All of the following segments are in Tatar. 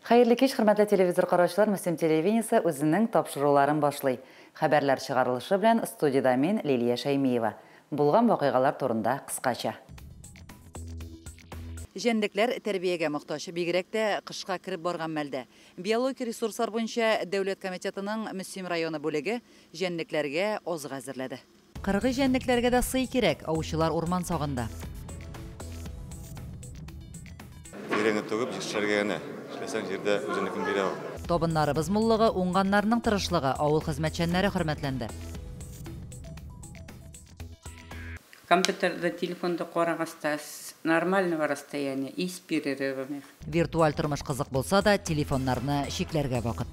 Хәерле кич, хөрмәтле телевизор караучылар, Мөслим телевидениесе үзенең тапшыруларын башлый. Хәбәрләр чыгарылышы белән студиядә мин, Лилия Шәймиева. Булган вакыйгалар турында кыскача. Җәнлекләр тәрбиягә мохтаҗ, бигрәк тә кышка кереп барган мәлдә. Биологик ресурслар буенча дәүләт комитетының Мөслим районы бүлеге җәнлекләргә азык әзерләде. Кыргый җәнлекләргә дә сый кирәк, аучылар урман сагында. Тирәне түгеп, эшләргә генә. Эшләсәң, җирдә үзенекен бирә ул. Табыннарыбыз муллыгы, уңганнарның тырышлыгы, авыл хезмәтчәннәре хөрмәтләнде. Компьютерда, телефонда карагач та с нормального расстояния и с перерывами. Виртуаль тормыш кызык булса да, телефоннарны чикләргә вакыт.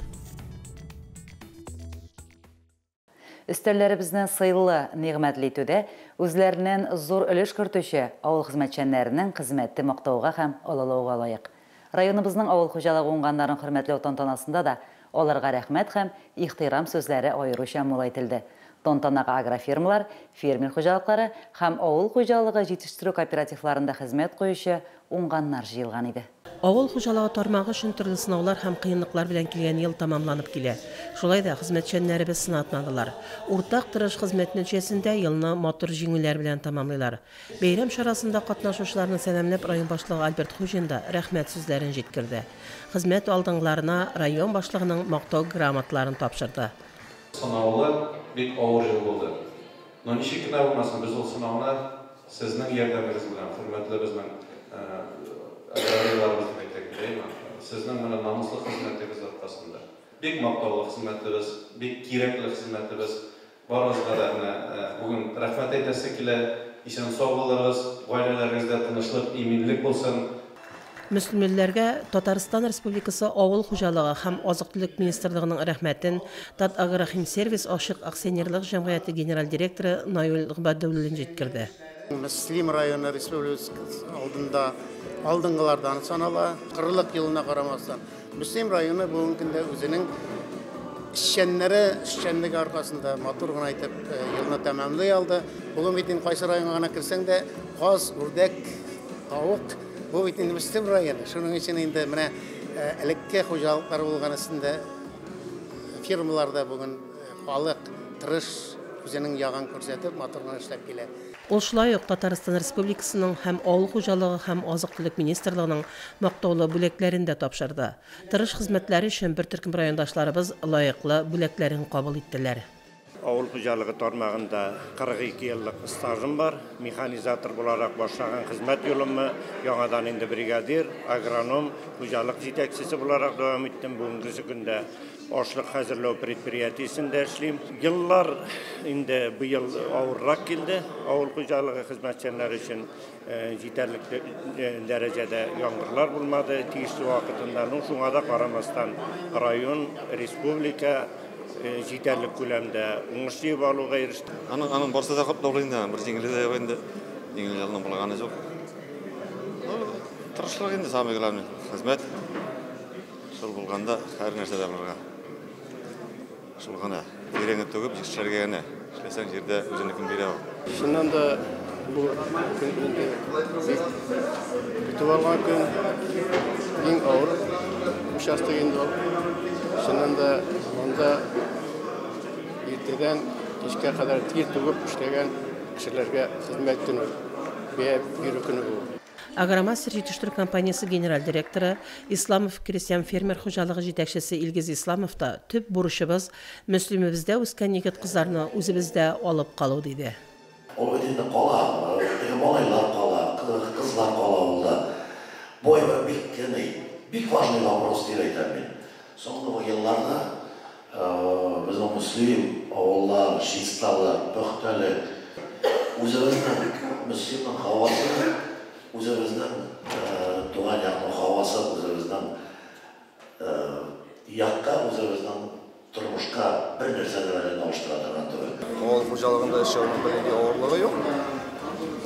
Өстәлләребезне сыйлы, нигъмәтле итүдә үзләреннән зур өлеш кертүче авыл хезмәтчәннәренең хезмәте мактауга һәм олылауга лаек. Районыбызның авыл хуҗалыгы уңганнарын хөрмәтләү тантанасында да аларга рәхмәт һәм ихтирам сүзләре аеруча мул әйтелде. Тантанага агрофирмалар, фермер хуҗалыклары һәм авыл хуҗалыгы җитештерү кооперативларында хезмәт куючы уңганнар җыелган иде. Авыл хуҗалыгы тармагы өчен төрле сынаулар һәм кыенлыклар белән килгән ел тәмамланып килә. Шулай да хезмәтчәннәребез сынатмадылар. Уртак тырыш хезмәт нәтиҗәсендә елны матур җиңүләр белән тәмамлыйлар. Бәйрәм чарасында катнашучыларны сәламләп район башлыгы Альберт Хуҗин да рәхмәт сүзләрен җиткерде. Хезмәт алдынгыларына район башлыгының мактау грамоталарын тапшырды. Сынаулы бик авыр ел булды. Но ничек кенә булмасын, без ул сынауны сезнең ярдәмегез белән, хөрмәтле безнең аграрийларыбыз дип әйтәк, әйеме? Сезнең менә намуслы хезмәтегез аркасында. Бик мактаулы хезмәтебез, бик кирәкле хезмәтебез. Барыгызга да менә бүген рәхмәт әйтәсе килә. Исән сау булыгыз, гаиләләрегездә тынычлык, иминлек булсын. Мөслимлеләргә Татарстан Республикасы Авыл хуҗалыгы һәм азык-төлек министрлыгының рәхмәтен Татагрохимсервис ачык акционерлык җәмгыяте генераль директоры Наил Гобәйдуллин җиткерде. Мөслим районы республика алдында алдынгылардан санала. Кырлык елына карамастан, Мөслим районы бүгенге көндә үзенең эшчәннәре, эшчәнлеге аркасында матур гына итеп елны тәмамлый алды. Бүген бит инде кайсы районга гына керсәң дә, каз, үрдәк, тавык, бу бит инде Мөслим районы. Шуның өчен инде менә элекке хуҗалыклар булган өстендә фирмаларда бүген халык тырыш үзенең ягын күрсәтеп матур гына эшләп килә. Ул шулай ук Татарстан Республикасының һәм Авыл хуҗалыгы һәм азык-төлек министрлыгының мактаулы бүләкләрен дә тапшырды. Тырыш хезмәтләре өчен бер төркем райондашларыбыз лаеклы бүләкләрен кабул иттеләр. Авыл хуҗалыгы тармагында 42 еллык стажым бар. Механизатор буларак башлаган хезмәт юлымны яңадан инде бригадир, агроном, хуҗалык җитәкчесе буларак дәвам иттем. Бүгенге көндә ашлык хәзерләү предприятиесендә эшлим. Еллар инде быел авыррак килде. Авыл хуҗалыгы хезмәтчәннәре өчен җитәрлек дәрәҗәдә яңгырлар булмады тиешле вакытында. Ну, шуңа да карамастан район, республика җитәрлек күләмдә уңыш җыеп алуга иреште. Аның барсы да катлаулы инде, бер җиңеле дә юк инде. Җиңел елның булганы юк. Тырышлык инде самый главный хезмәт. Шул булганда һәр нәрсә дә булырга. Шул гына. Тирәне түгеп, эшләргә генә. Эшләсәң, җирдә үзенекен бирә ул. Чыннан да бу көн инде бик көтеп алган көн, иң авыр участок инде ул. Чыннан да монда иртәдән кичкә кадәр тир түгеп эшләгән кешеләргә хезмәт көне, бәя бирү көне бу. Агромастер җитештерү компаниясе генераль директоры Исламов крестьян фермер хуҗалыгы җитәкчесе Илгиз Исламов та төп бурычыбыз Мөслимебездә үскән егет кызларны үзебездә алып калу диде. Ул бит инде кала, теге малайлар кала, кызлар кала авылда. Бу әйбер бик ни, бик важный вопрос дип әйтәм мин. Соңгы елларда безнең Мөслим авыллар чисталык, пөхтәлек, үзебезнең Мөслимнең һавасы, үзебезнең туган якның һавасы, үзебезнең якка, үзебезнең тормышка бер нәрсә дә белән алыштыра торган түгел. Авыл хуҗалыгында эшләүнең бернинди авырлыгы юк.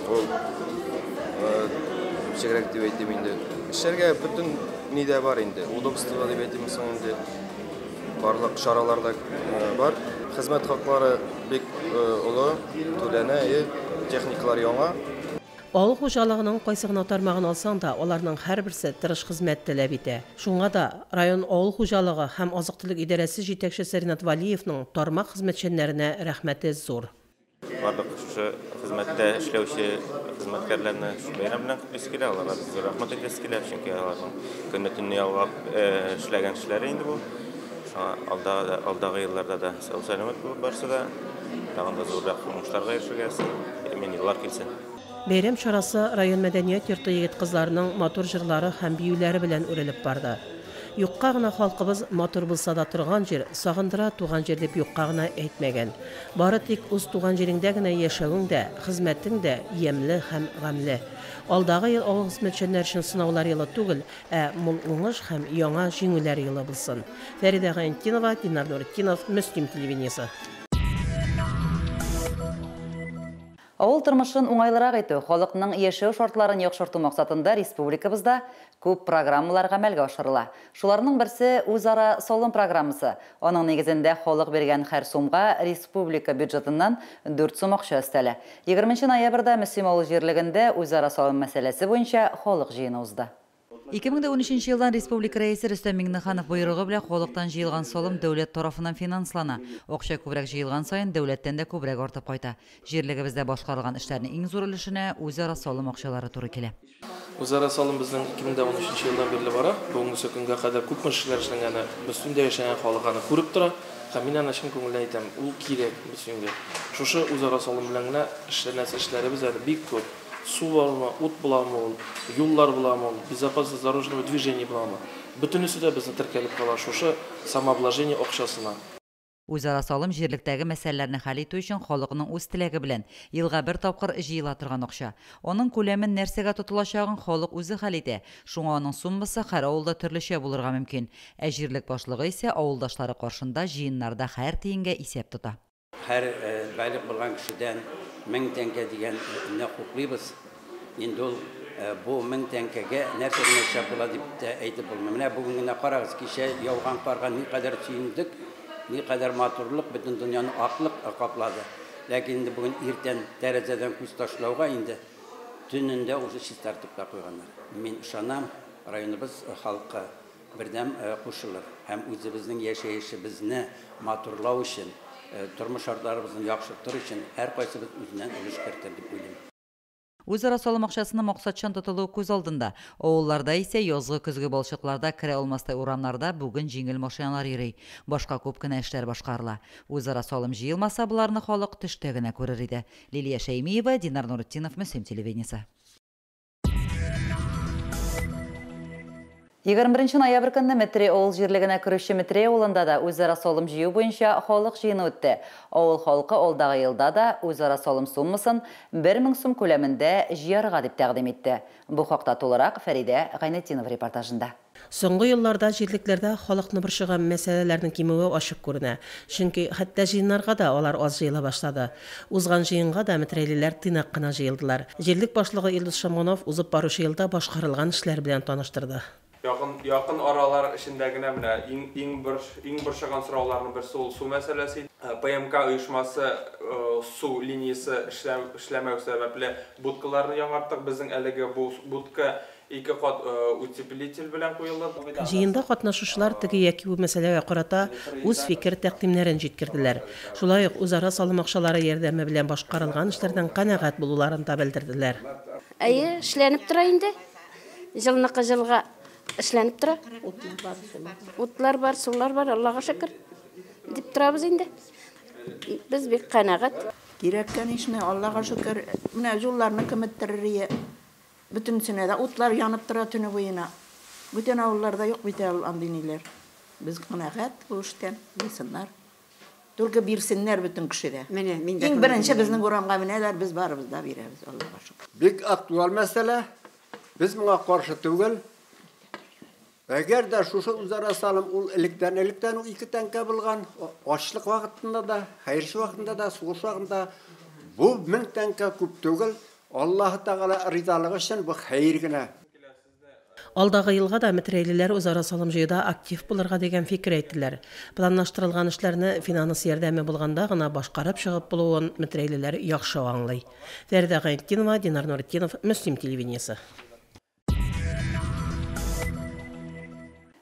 Ул ничегрәк дип әйтим инде. Эшләргә бөтен ни дә бар инде. Удобство дип әйтим соң инде. Барлык чаралар да бар. Хезмәт хаклары бик олы, түләнә, техникалар яңа. Авыл хуҗалыгының кайсы гына тармагын алсаң да, аларның һәрберсе тырыш хезмәт таләп итә. Шуңа да район авыл хуҗалыгы һәм азык-төлек идарәсе җитәкчесе Ринат Валиевның тармак хезмәтчәннәренә рәхмәте зур. Барлык шушы хезмәттә эшләүче хезмәткәрләрне шул бәйрәм белән котлыйсы килә, аларга бик зур рәхмәт әйтәсе килә, чөнки аларның көнне төнне ялгап эшләгән эшләре инде бу. Шуңа алда алдагы елларда да сау-сәламәт булып барсы да, тагын да зуррак уңышларга ирешергә язсын, имин еллар килсен. Бәйрәм чарасы район мәдәният йорты егет-кызларының матур җырлары һәм биюләре белән үрелеп барды. Юкка гына халкыбыз матур булса да торган җир, сагындыра туган җир дип юкка гына әйтмәгән. Бары тик үз туган җиреңдә генә яшәвең дә, хезмәтең дә ямьле һәм гамьле. Алдагы ел авыл хезмәтчәннәре өчен сынаулар елы түгел, ә мул уңыш һәм яңа җиңүләр елы булсын. Фәридә Гайнетдинова, Динар Нуретдинов, Мөслим телевидениесе. Авыл тормышын уңайлырак итү, халыкның яшәү шартларын яхшырту максатында республикабызда күп программалар гамәлгә ашырыла. Шуларның берсе үзара салым программасы. Аның нигезендә халык биргән һәр сумга республика бюджетыннан 4 сум акча өстәлә. 20 ноябрьдә Мөслим авыл җирлегендә үзара салым мәсьәләсе буенча халык җыены узды. 2013 елдан республика рәисе Рөстәм Миңнеханов боерыгы белән халыктан җыелган салым дәүләт тарафыннан финанслана. Акча күбрәк җыелган саен дәүләттән дә күбрәк артып кайта. Җирлегебездә башкарылган эшләрнең иң зур өлешенә үзара салым акчалары туры килә. Үзара салым безнең 2013 елдан бирле бара. Бүгенге көнгә кадәр күпме эшләр эшләнгәне, Мөслимдә яшәгән халык аны күреп тора. Һәм мин аны чын күңелдән әйтәм, ул кирәк Мөслимгә. Шушы үзара салым белән генә эшләнәсе эшләребез әле бик күп. Су бармы, ут буламы ул, юллар буламы ул, безопасность дорожного движения буламы. Бөтенесе дә безне теркәлеп кала шушы самообложение акчасына. Үзара салым җирлектәге мәсьәләләрне хәл итү өчен халыкның үз теләге белән елга бер тапкыр җыела торган акча. Аның күләмен нәрсәгә тотылачагын халык үзе хәл итә. Шуңа аның суммасы һәр авылда төрлечә булырга мөмкин. Ә җирлек башлыгы исә авылдашлары каршында җыеннарда һәр тиенгә исәп тота. Һәр балигъ булган кешедән 1000 тәңкә дигән не хуплыйбыз. Инде ул бу 1000 тәңкәгә нәрсә генә эшләп була дип тә әйтеп булмый. Менә бүген генә карагыз, кичә яуган карга никадәр сөендек, никадәр матурлык, бөтен дөньяны аклык каплады. Ләкин инде бүген иртән тәрәзәдән күз ташлауга инде төнендә уже чистартып та куйганнар. Мин ышанам, районыбыз халкы бердәм кушылыр һәм үзебезнең яшәешебезне матурлау өчен, тормыш шартларыбызны яхшыртыр өчен һәр кайсыбыз үзеннән өлеш кертер дип уйлыйм. Үзара салым акчасының максатчан тотылуы күз алдында. Авылларда исә язгы көзге балчыкларда керә алмастай урамнарда бүген җиңел машиналар йөри. Башка күп кенә эшләр башкарыла. Үзара салым җыелмаса, боларны халык төштә генә күрер иде. Лилия Шәймиева, Динар Нуретдинов, Мөслим телевидениесе. 21 ноябрь көнне Метрей авыл җирлегенә керүче Метрей авылында да үзара салым җыю буенча халык җыены үтте. Авыл халкы алдагы елда да үзара салым суммасын 1000 сум күләмендә җыярга дип тәкъдим итте. Бу хакта тулырак Фәридә Гайнетдинова репортажында. Соңгы елларда җирлекләрдә халыкны борчыган мәсьәләләрнең кимүе ачык күренә. Чөнки хәтта җыеннарга да алар аз җыела башлады. Узган җыенга да метрәйлеләр тыйнак кына җыелдылар. Җирлек башлыгы Илдус Шамгунов узып баручы елда башкарылган эшләр белән таныштырды. Якын аралар эчендә генә менә иң борчыган сорауларның берсе ул су мәсьәләсе. ПМК оешмасы су линиясе эшләмәү сәбәпле будкаларны яңарттык. Безнең әлеге бу будка 2 кат утеплитель белән куелды. Җыенда катнашучылар теге яки бу мәсьәләгә карата үз фикер тәкъдимнәрен җиткерделәр. Шулай ук үзара салым акчалары ярдәме белән башкарылган эшләрдән канәгать булуларын да белдерделәр. Әйе, эшләнеп тора инде. Җылныкы җылга эшләнеп тора. Утлар бар, сулар бар, Аллага шөкер дип торабыз инде. Без бик канәгать. Кирәк, конечно, Аллага шөкер. Менә юлларны кем эттерер? Бөтенсенә дә утлар янып тора төне буена. Бүтән авылларда юк бит әле андый ниләр. Без канәгать бу эштән, булсыннар. Только бирсеннәр бөтен кешегә. Иң беренче безнең урамга менәләр, без барыбыз да бирәбез, Аллага шөкер. Бик актуаль мәсьәлә. Без моңа каршы түгел. Әгәр дә шушы үзара салым ул электән-электән үк 2 тәңкә булган, ачлык вакытында да, хәерче вакытында да, сугыш вакытында бу 1000 тәңкә күп түгел. Аллаһ Тәгалә ризалыгы өчен бу хәер генә. Алдагы елга да метрәйлеләр үзара салым җыюда актив булырга дигән фикер әйттеләр. Планлаштырылган эшләрне финанс ярдәме булганда гына башкарып чыгып булуын метрәйлеләр яхшы аңлый. Фәридә Гайнетдинова, Динар Нуретдинов, Мөслим телевидениесе.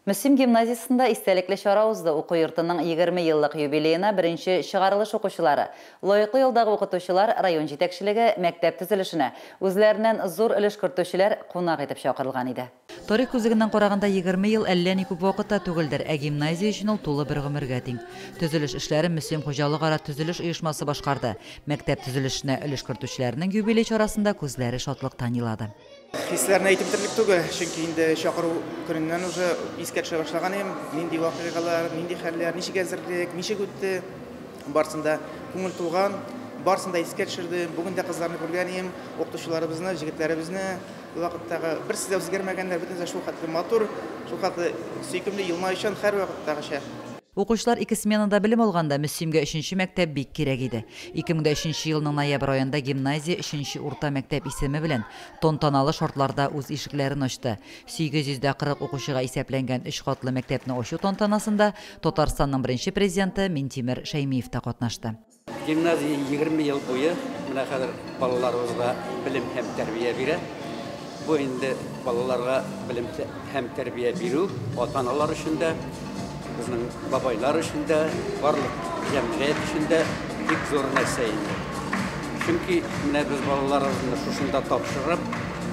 Мөслим гимназиясендә истәлекле чара узды. Уку йортының 20 еллык юбилеена беренче чыгарылыш укучылары, лаеклы ялдагы укытучылар, район җитәкчелеге, мәктәп төзелешенә үзләреннән зур өлеш кертүчеләр кунак итеп чакырылган иде. Тарих күзлегеннән караганда 20 ел әллә ни күп вакыт та түгелдер, ә гимназия өчен ул тулы бер гомергә тиң. Төзелеш эшләрен Мөслим хуҗалыкара төзелеш оешмасы башкарды. Мәктәп төзелешенә өлеш кертүчеләрнең юбилей чарасында күзләре шатлыктан елады. Хисләрне әйтеп бетерерлек түгел, чөнки инде чакыру көненнән уже искә төшә башлаган идем. Нинди вакыйгалар, нинди хәлләр, ничек әзерлек, ничек үтте, барысын да күңел тулган, барысын да искә төшердем. Бүген дә кызларны күргән идем, укытучыларыбызны, җегетләребезне. Ул вакыттагы берсе дә үзгәрмәгәннәр, бөтенесе шул хәтле матур, шул хәтле сөйкемле, елмаючан һәрвакыттагыча. Укучылар ике сменада белем алганда, Мөслимгә өченче мәктәп бик кирәк иде. 2003 елның ноябрь аенда гимназия өченче урта мәктәп исеме белән тантаналы шартларда үз ишекләрен ачты. 840 укучыга исәпләнгән өч катлы мәктәпне ачу тантанасында Татарстанның беренче президенты Минтимер Шәймиев та катнашты. Гимназия 20 ел буе менә хәзер балаларыбызга белем һәм тәрбия бирә. Бу инде балаларга белем һәм тәрбия бирү ата-аналар өчен дә, безнең бабайлар өчен дә, барлык җәмгыять өчен дә бик зур нәрсә инде. Чөнки менә без балаларыбызны шушында тапшырып,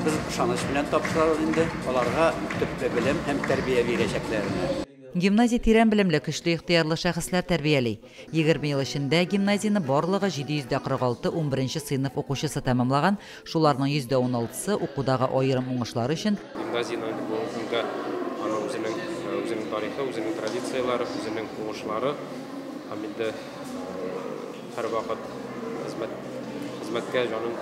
без ышаныч белән тапшырабыз инде, аларга төпле белем һәм тәрбия бирәчәкләренә. Гимназия тирән белемле, көчле ихтыярлы шәхесләр тәрбияли. 20 ел эчендә гимназияне барлыгы 746 11 сыйныф укучысы тәмамлаган, шуларның 16%-сы укудагы аерым уңышлары өчен. Гимназиянең бүгенге көндә аның үзенең үзенең тарихы, үзенең традицияләре, үзенең уңышлары һәм инде һәрвакыт хезмәт хезмәткә җанын,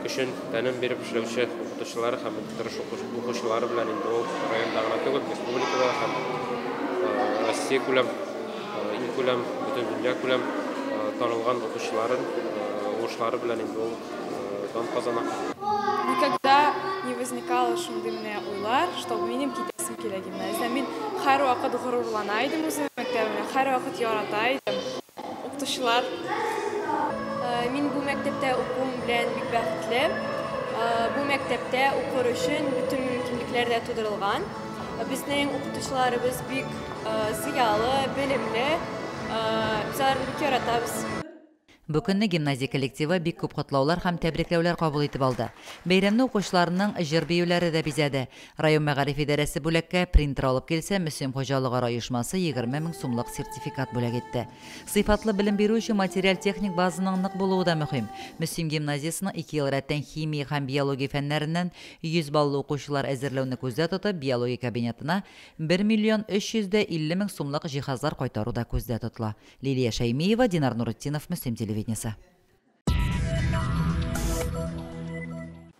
көчен, тәнен биреп эшләүче укытучылары һәм тырыш укучылары белән инде ул районда гына түгел, республикада һәм Россия күләм, ил күләм, бөтен дөнья күләм танылган укучыларын уңышлары белән инде ул дан казана. Никогда не возникало шундый менә уйлар, чтобы минем китәсем килә гимназиядән. Мин һәрвакыт горурлана идем үземнең мәктәбемә, һәрвакыт ярата идем. Укытучылар. Мин бу мәктәптә укуым белән бик бәхетле. Бу мәктәптә укыр өчен бөтен мөмкинлекләр дә тудырылган. Безнең укытучыларыбыз бик зыялы, белемле. Без аларны бик яратабыз. Бу көнне гимназия коллективы бик күп котлаулар һәм тәбрикләүләр кабул итеп алды. Бәйрәмне укучыларның җыр-биюләре дә бизәде. Район мәгариф идарәсе бүләккә принтер алып килсә, Мөслим хуҗалыгара оешмасы 20 мең сумлык сертификат бүләк итте. Сыйфатлы белем бирү өчен материаль-техник базаның нык булуы да мөһим. Мөслим гимназиясенең ике ел рәттән химия һәм биология фәннәреннән 100 баллы укучылар әзерләүне күздә тотып, биология кабинетына 1 миллион 350 мең сумлык җиһазлар кайтару да күздә тотыла. Лилия Шәймиева, Динар Нуретдинов, Мөслим телевидениесе.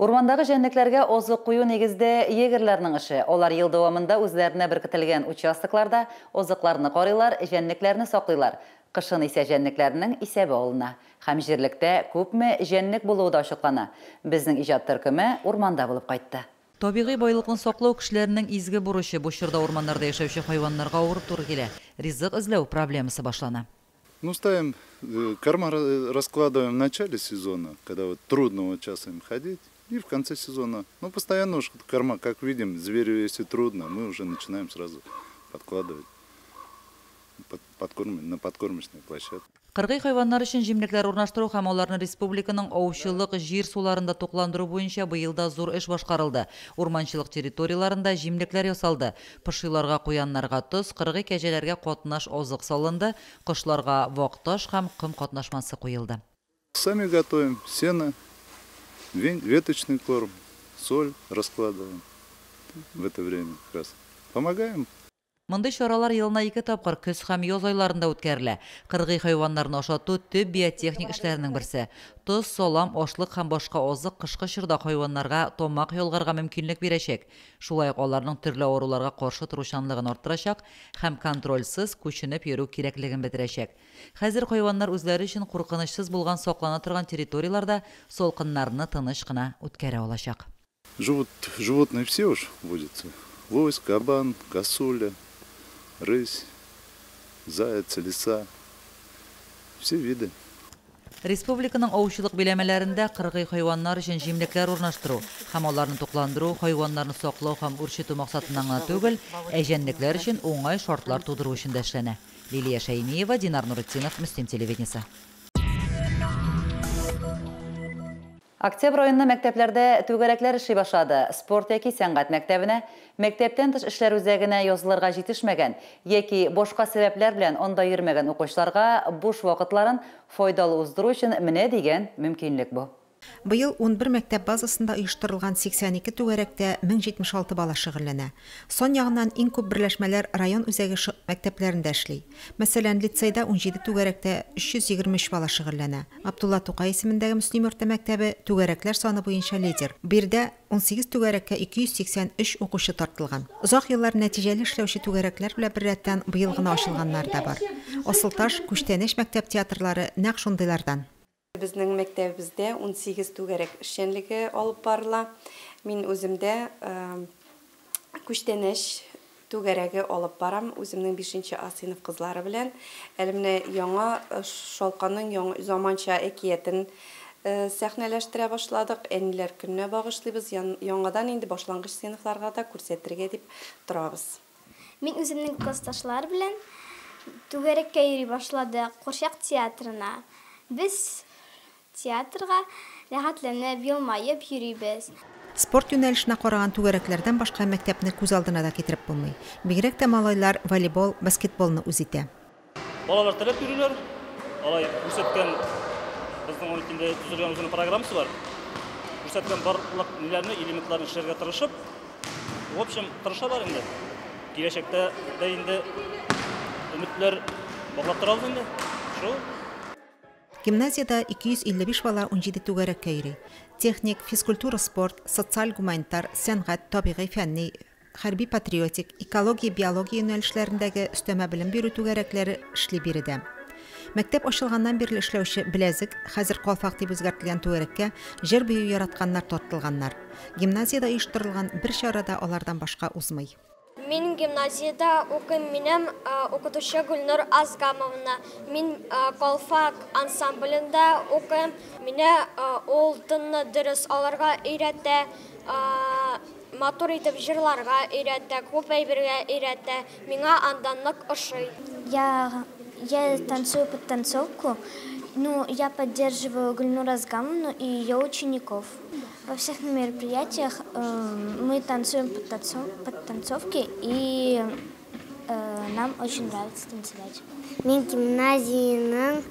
Урмандагы җәнлекләргә азык кую нигездә егерьләрнең эше. Алар ел дәвамында үзләренә беркетелгән участокларда азыкларны карыйлар, җәнлекләрне саклыйлар. Кышын исә җәнлекләрнең исәбе алына. Һәм җирлектә күпме җәнлек булуы да ачыклана. Безнең иҗат төркеме урманда булып кайтты. Табигый байлыкны саклау кешеләрнең изге бурычы. Бу чорда урманнарда яшәүче хайваннарга авыр туры килә. Ризык эзләү проблемасы башлана. Ну, ставим, корма раскладываем в начале сезона, когда вот трудно вот сейчас им ходить, и в конце сезона. Ну, постоянно уж корма, как видим, зверю если трудно, мы уже начинаем сразу подкладывать на подкормочной площадке. Кыргый хайваннар өчен җимлекләр урнаштыру һәм аларны республиканың аучылык җир суларында тукландыру буенча быел да зур эш башкарылды. Урманчылык территорияләрендә җимлекләр ясалды. Пошиларга, куяннарга тоз, кыргый кәҗәләргә катнаш азык салынды, кошларга вак таш һәм ком катнашмасы куелды. Сами готовим сено, веточный корм, соль раскладываем в это время как раз. Помогаем. Мондый чаралар елына ике тапкыр көз һәм яз айларында үткәрелә. Кыргый хайваннарны ашату төп биотехник эшләренең берсе. Тоз, салам, ашлык һәм башка азык кышкы чорда хайваннарга тамак ялгарга мөмкинлек бирәчәк. Шулай ук аларның төрле авыруларга каршы торучанлыгын арттырачак һәм контрольсез күченеп йөрү кирәклеген бетерәчәк. Хәзер хайваннар үзләре өчен куркынычсыз булган саклана торган территорияләрдә салкыннарны тыныч кына үткәрә алачак. Живут животные все уж водятся. Лось, кабан, косуля, рысь, заяц, лиса. Все виды. Республиканың аучылык биләмәләрендә кыргый хайваннар өчен җимлекләр урнаштыру һәм аларны тукландыру, хайваннарны саклау һәм үрчетү максатыннан гына түгел, ә җәнлекләр өчен уңай шартлар тудыру өчен дә эшләнә. Лилия Шәймиева, Динар Нуретдинов, Мөслим телевидениесе. Октябрь аенда мәктәпләрдә түгәрәкләр эшли башлады. Спорт яки сәнгать мәктәбенә, мәктәптән тыш эшләр үзәгенә язылырга җитешмәгән яки башка сәбәпләр белән анда йөрмәгән укучыларга буш вакытларын файдалы уздыру өчен менә дигән мөмкинлек бу. Быел 11 мәктәп базасында оештырылган 82 түгәрәктә 1076 бала шөгыльләнә. Сан ягыннан иң күп берләшмәләр район үзәге мәктәпләрендә эшли. Мәсәлән, лицейда 17 түгәрәктә 323 бала шөгыльләнә. Габдулла Тукай исемендәге Мөслим урта мәктәбе түгәрәкләр саны буенча лидер. Биредә 18 түгәрәккә 283 укучы тартылган. Озак еллар нәтиҗәле эшләүче түгәрәкләр белән беррәттән быел гына ачылганнары да бар. Асылташ, Күчтәнәч мәктәп театрлары нәкъ шундыйлардан. Безнең мәктәбебездә 18 түгәрәк эшчәнлеге алып барыла. Мин үзем дә Күчтәнәч түгәрәге алып барам, үземнең 5 А сыйныф кызлары белән. Әле менә яңа Шалканның яңа заманча әкиятен сәхнәләштерә башладык. Әниләр көненә багышлыйбыз. Яңадан инде башлангыч сыйныфларга да күрсәтергә дип торабыз. Мин үземнең классташлар белән түгәрәккә йөри башладык, курчак театрына. Без театрга рәхәтләнеп, елмаеп йөрибез. Спорт юнәлешенә караган түгәрәкләрдән башка мәктәпне күз алдына да китереп булмый. Бигрәк тә малайлар волейбол, баскетболны үз итә. Балалар теләп йөриләр. Алай күрсәткән безнең ул инде төзелгән үзенең программасы бар. Күрсәткән барлык ниләрне, элементларны эшләргә тырышып, в общем, тырышалар инде. Киләчәктә дә инде өметләр баглап торабыз инде. Шул. Гимназиядә 255 бала 17 түгәрәккә йөри. Техник, физкультура, спорт, социаль-гуманитар, сәнгать, табигый, фәнни, хәрби-патриотик, экология, биология юнәлешләрендәге өстәмә белем бирү түгәрәкләре эшли биредә. Мәктәп ачылганнан бирле эшләүче Беләзек, хәзер Калфак дип үзгәртелгән түгәрәккә җыр-бию яратканнар тартылганнар. Гимназиядә оештырылган бер чара да алардан башка узмый. Мин гимназиядә укыйм, минем укытучы Гөлнур Азгамовна. Мин Калфак ансамблендә укыйм. Мине ул тынны дөрес алырга өйрәтә, матур итеп җырларга өйрәтә, күп әйбергә өйрәтә. Миңа анда нык ошый. Я танцую под танцовку. Ну, я поддерживаю Гульнуру Азгамовну и ее учеников. Во всех мероприятиях мы танцуем под танцовки, и нам очень нравится танцевать. Мин гимназиянең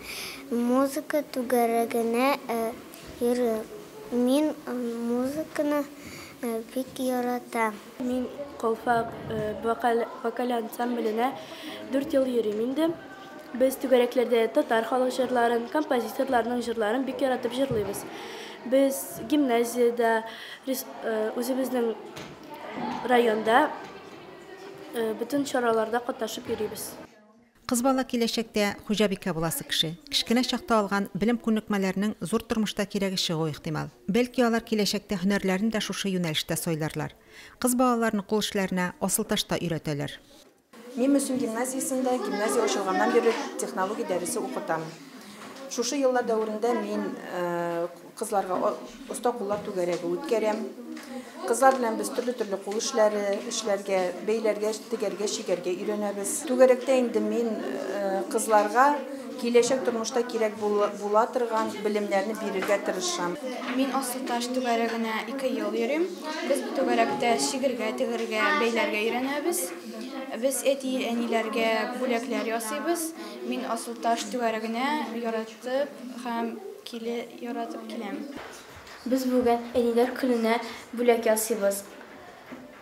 музыка түгәрәгенә йөрим. Мин музыканы бик яратам. Мин Калфак вокаль ансамбленә 4 ел йөрим инде. Без түгәрәкләрдә татар халык җырларын, композиторларның җырларын бик яратып җырлыйбыз. Без гимназиядә, үзебезнең районда бөтен чараларда катнашып йөрибез. Кыз бала киләчәктә хуҗабикә буласы кеше. Кечкенә чакта алган белем күнекмәләренең зур тормышта кирәге чыгуы ихтимал. Бәлки алар киләчәктә һөнәрләрен дә шушы юнәлештә сайларлар. Кыз балаларны кул эшләренә асылташта өйрәтәләр. Мин Мөслим гимназиясендә гимназия ачылганнан бирле технология дәресе укытам. Шушы еллар дәверендә мин кызларга оста куллар түгәрәге үткәрәм. Кызлар белән без төрле-төрле кул эшләре эшләргә, бәйләргә, тегәргә, чигәргә өйрәнәбез. Түгәрәктә инде мин кызларга киләчәк тормышта кирәк була торган белемнәрне бирергә тырышам. Мин Асылташ түгәрәгенә 2 ел йөрим. Без бу түгәрәктә чигергә, тегергә, бәйләргә өйрәнәбез. Без әти-әниләргә бүләкләр ясыйбыз. Мин Асылташ түгәрәгенә яратып һәм яратып киләм. Без бүген әниләр көненә бүләк ясыйбыз.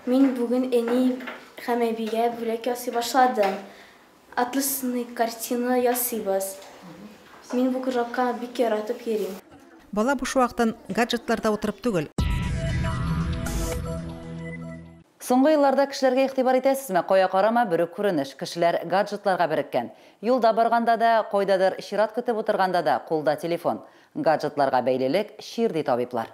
Мин бүген әни һәм әбигә бүләк ясый башладым. Атласный картина ясыйбыз. Мин бу кружокка бик яратып йөрим. Бала буш вакытын гаджетларда утырып түгел. Соңгы елларда кешеләргә игътибар итәсезме? Кая карама бер үк күренеш. Кешеләр гаджетларга береккән. Юлда барганда да, кайдадыр чират көтеп утырганда да кулда телефон. Гаджетларга бәйлелек чир ди табиблар.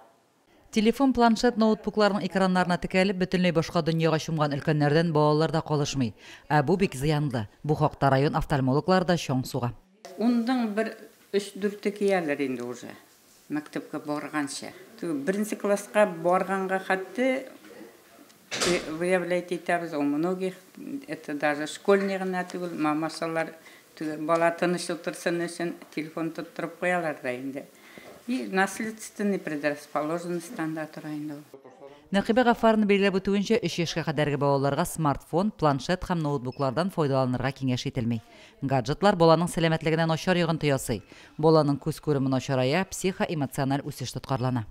Телефон, планшет, ноутбукларның экраннарына текәлеп, бөтенләй башка дөньяга чумган өлкәннәрдән балалар да калышмый. Ә бу бик зыянлы. Бу хакта район офтальмологлары да чаң суга. Унның бер өч-дүрте кияләр инде уже, мәктәпкә барганчы. Беренче класска барганга хәтта выявлять итәбез, у многих это даже школьный гына түгел, мамасалар бала тыныч утырсын өчен телефон тоттырып куялар да инде. И наследственный предрасположенностьтан да тора инде ул. Нәкыйбә Гаффаровна билгеләп үтүенчә, 3 яшькә кадәрге балаларга смартфон, планшет һәм ноутбуклардан файдаланырга киңәш ителми. Гаджетлар баланың сәламәтлегенә начар йогынты ясый. Баланың күз күреме начарая, психоэмоциональ үсеш тоткарлана.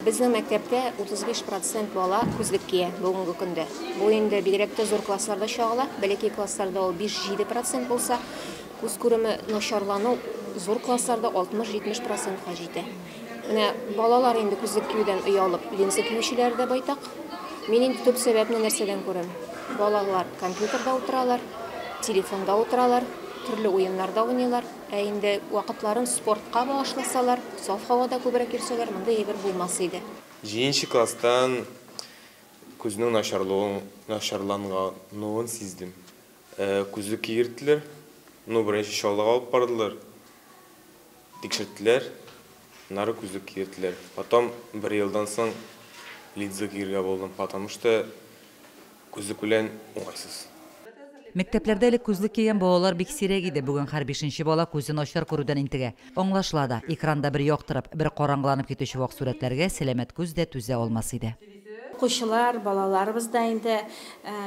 Безнең мәктәптә 35 процент бала күзлек кия бүгенге көндә. Бу инде бигрәк тә зур классларда чагыла. Бәләкәй классларда ул 5-7 процент булса, күз күреме начарлану зур классларда 60-70 процентка җитә. Менә балалар инде күзлек киюдән оялып, линза киючеләр дә байтак. Мин инде төп сәбәпне нәрсәдән күрәм? Балалар компьютерда утыралар, телефонда утыралар, төрле уеннарда уйныйлар. Ә инде вакытларын спортка багышласалар, саф һавада күбрәк йөрсәләр, мондый әйбер булмас иде. Җиденче класстан күзнең начарлануын сиздем. Күзлек кигерттеләр, ну, беренче Чаллыга алып бардылар, тикшерттеләр, аннары күзлек кигерттеләр. Потом бер елдан соң линза кияргә булдым, потому что күзлек белән уңайсыз. Мәктәпләрдә элек күзлек кигән балалар бик сирәк иде. Бүген һәр бишенче бала күзе начар күрүдән интегә. Аңлашыла да, экранда бер яктырып, бер караңгыланып китүче вак сурәтләргә сәламәт күз дә түзә алмас иде. Укучылар, балаларыбыз да инде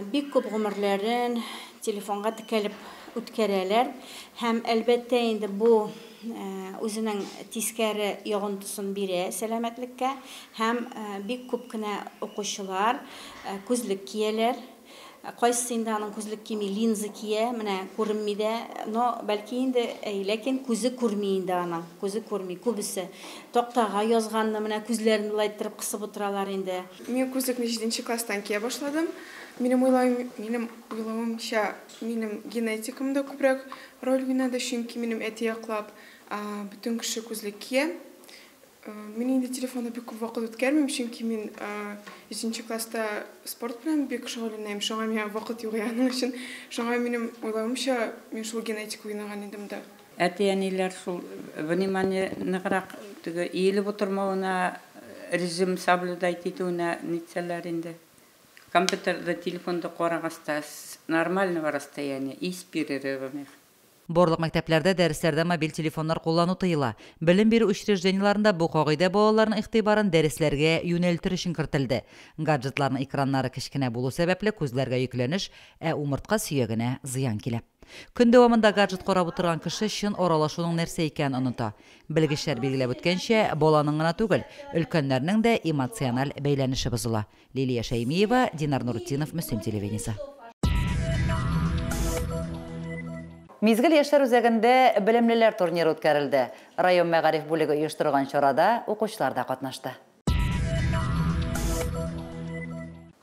бик күп гомерләрен телефонга текәлеп үткәрәләр. Һәм әлбәттә инде бу үзенең тискәре йогынтысын бирә сәламәтлеккә. Һәм бик күп кенә укучылар күзлек кияләр. Кайсысы инде аның күзлек кими, линза кия, менә күренми дә, но бәлки инде, ләкин күзе күрми инде аның, күзе күрми. Күбесе тактага язганны менә күзләрен былай иттереп кысып утыралар инде. Мин күзлекне 7 класстан кия башладым. Минем уйлавымча, минем генетикам да күбрәк роль уйнады, чөнки минем әти яклап бөтен кеше күзлек кия. Мин инде телефонда бик күп вакыт үткәрмим, чөнки мин 7 класста спорт белән бик шөгыльләнәм, шуңа миңа вакыт юк аның өчен. Шуңа минем уйлавымча, мин шул генетик уйнаган идем дә. Әти-әниләр шул внимание ныграк теге иелеп утырмавына, режим соблюдать итүенә нитсәләр инде. Компьютерда, телефонда карагач та нормального расстояния и с перерывами. Барлык мәктәпләрдә дәресләрдә мобиль телефоннар куллану тыела. Белем бирү учреждениеләрендә бу кагыйдә балаларның игътибарын дәресләргә юнәлтер өчен кертелде. Гаджетларның экраннары кечкенә булу сәбәпле күзләргә йөкләнеш, ә умыртка сөягенә зыян килә. Көн дәвамында гаджет карап утырган кеше чын аралашуның нәрсә икәнен оныта. Белгечләр билгеләп үткәнчә, баланың гына түгел, өлкәннәрнең дә эмоциональ бәйләнеше бозыла. Лилия Шәймиева, Динар Нуртдинов, Мөслим телевидениесе. Мизгел яшьләр үзәгендә белемлеләр турниры үткәрелде. Район мәгариф бүлеге оештырган чарада укучылар да катнашты.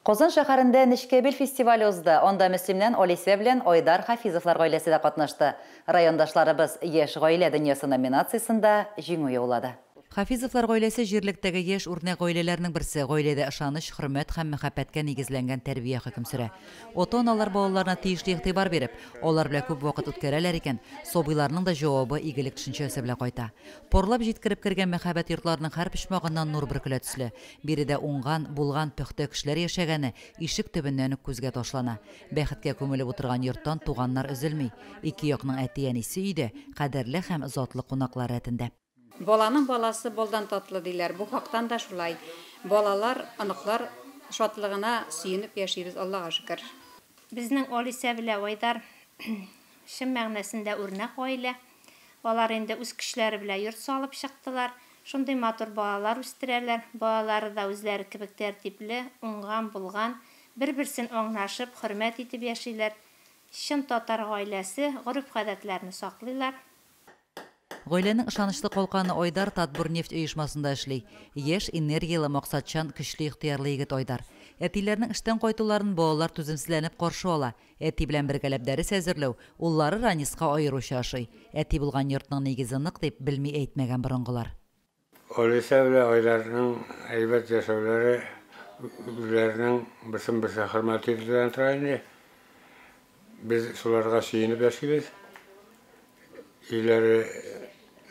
Казан шәһәрендә Нечкәбил фестивале узды. Анда Мөслимнән Алисә белән Айдар Хафизовлар гаиләсе дә катнашты. Райондашларыбыз Яшь гаилә дөньясы номинациясендә җиңү яулады. Хафизовлар гаиләсе җирлектәге яшь үрнәк гаиләләрнең берсе. Гаиләдә ышаныч, хөрмәт һәм мәхәббәткә нигезләнгән тәрбия хөкем сөрә. Ата-аналар балаларына тиешле игътибар биреп, алар белән күп вакыт үткәрәләр икән, сабыйларның да җавабы игелек төшенчәсе белән кайта. Парлап җиткереп кергән мәхәббәт йортларының һәр почмагыннан нур бөркелә төсле. Биредә уңган, булган, пөхтә кешеләр яшәгәне ишек төбеннән үк күзгә ташлана. Бәхеткә күмелеп утырган йорттан туганнар өзелми. Ике якның әти-әнисе өйдә, кадерле һәм затлы кунаклар рәтендә. Баланың баласы балдан татлы диләр. Бу хактан да шулай. Балалар, оныклар шатлыгына сөенеп яшибез, Аллага шөкер. Безнең Алисә белән Айдар чын мәгънәсендә үрнәк гаилә. Алар инде үз көчләре белән йорт салып чыктылар. Шундый матур балалар үстерәләр. Балалары да үзләре кебек тәртипле, уңган, булган, бер-берсен аңлашып, хөрмәт итеп яшиләр. Чын татар гаиләсе гореф-гадәтләрне саклыйлар. Гаиләнең ышанычлы калканы Айдар Татбурнефть оешмасында эшли. Яшь, энергияле, максатчан, көчле ихтыярлы егет Айдар. Әтиләрнең эштән кайтуларын балалар түземсезләнеп каршы ала. Әти белән бергәләп дәрес әзерләү уллары Раниска аеруча ошый. Әти булган йортның нигезе нык дип белми әйтмәгән борынгылар. Алисә белән Айдарның әйбәт яшәүләре үзләренең берсен-берсе хөрмәт итүдән тора инде. Без шуларга сөенеп яшибез. Өйләре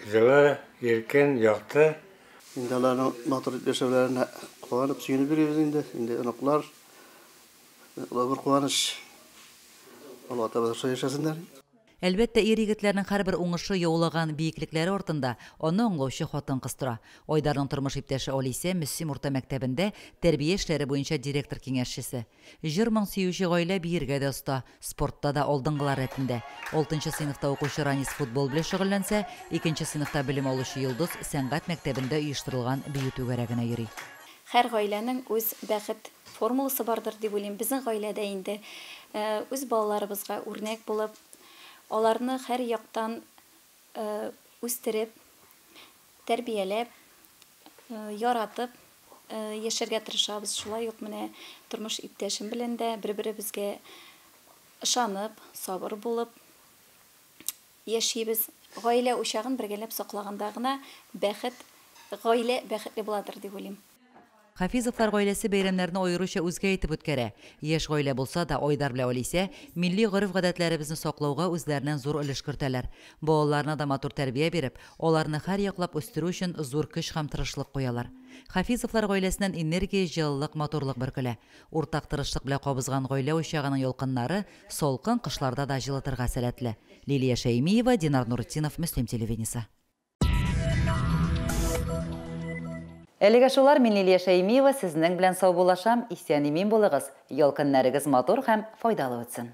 җылы, иркен, якты. Инде аларның матур яшәүләренә куанып, сөенеп йөрибез инде. Инде оныклар, бер куаныч. Алла Тәгалә шулай яшәсеннәр. Әлбәттә, ир-егетләрнең һәрбер уңышы яулаган биеклекләре артында аны аңлаучы хатын-кыз тора. Айдарның тормыш иптәше Алисә Мөслим урта мәктәбендә тәрбия эшләре буенча директор киңәшчесе. Җыр-моң сөюче гаилә биергә дә оста, спортта да алдынгылар рәтендә. Алтынчы сыйныфта укучы Ранис футбол белән шөгыльләнсә, икенче сыйныфта белем алучы Йолдыз сәнгать мәктәбендә оештырылган бию түгәрәгенә йөри. Һәр гаиләнең үз бәхет формуласы бардыр дип уйлыйм. Безнең гаиләдә инде үз балаларыбызга үрнәк булып, аларны һәр яктан үстереп, тәрбияләп, яратып яшәргә тырышабыз. Шулай ук менә тормыш иптәшем белән дә бер-беребезгә ышанып, сабыр булып яшибез. Гаилә учагын бергәләп саклаганда гына бәхет, гаилә бәхетле буладыр дип уйлыйм. Хафизовлар гаиләсе бәйрәмнәрне аеруча үзгә итеп үткәрә. Яшь гаилә булса да, Айдар белән Алисә милли гореф-гадәтләребезне саклауга үзләреннән зур өлеш кертәләр. Балаларына да матур тәрбия биреп, аларны һәрьяклап үстерү өчен зур көч һәм тырышлык куялар. Хафизовлар гаиләсеннән энергия, җылылык, матурлык бөркелә. Уртак тырышлык белән кабызган гаилә учагының ялкыннары салкын кышларда да җылытырга сәләтле. Лилия Шәймиева, Динар Нуретдинов, Мөслим телевидениесе. Әлегә шулар, мин Лилия Шәймиева сезнең белән саубуллашам. Исән-имин булыгыз, ял көннәрегез матур һәм файдалы үтсен.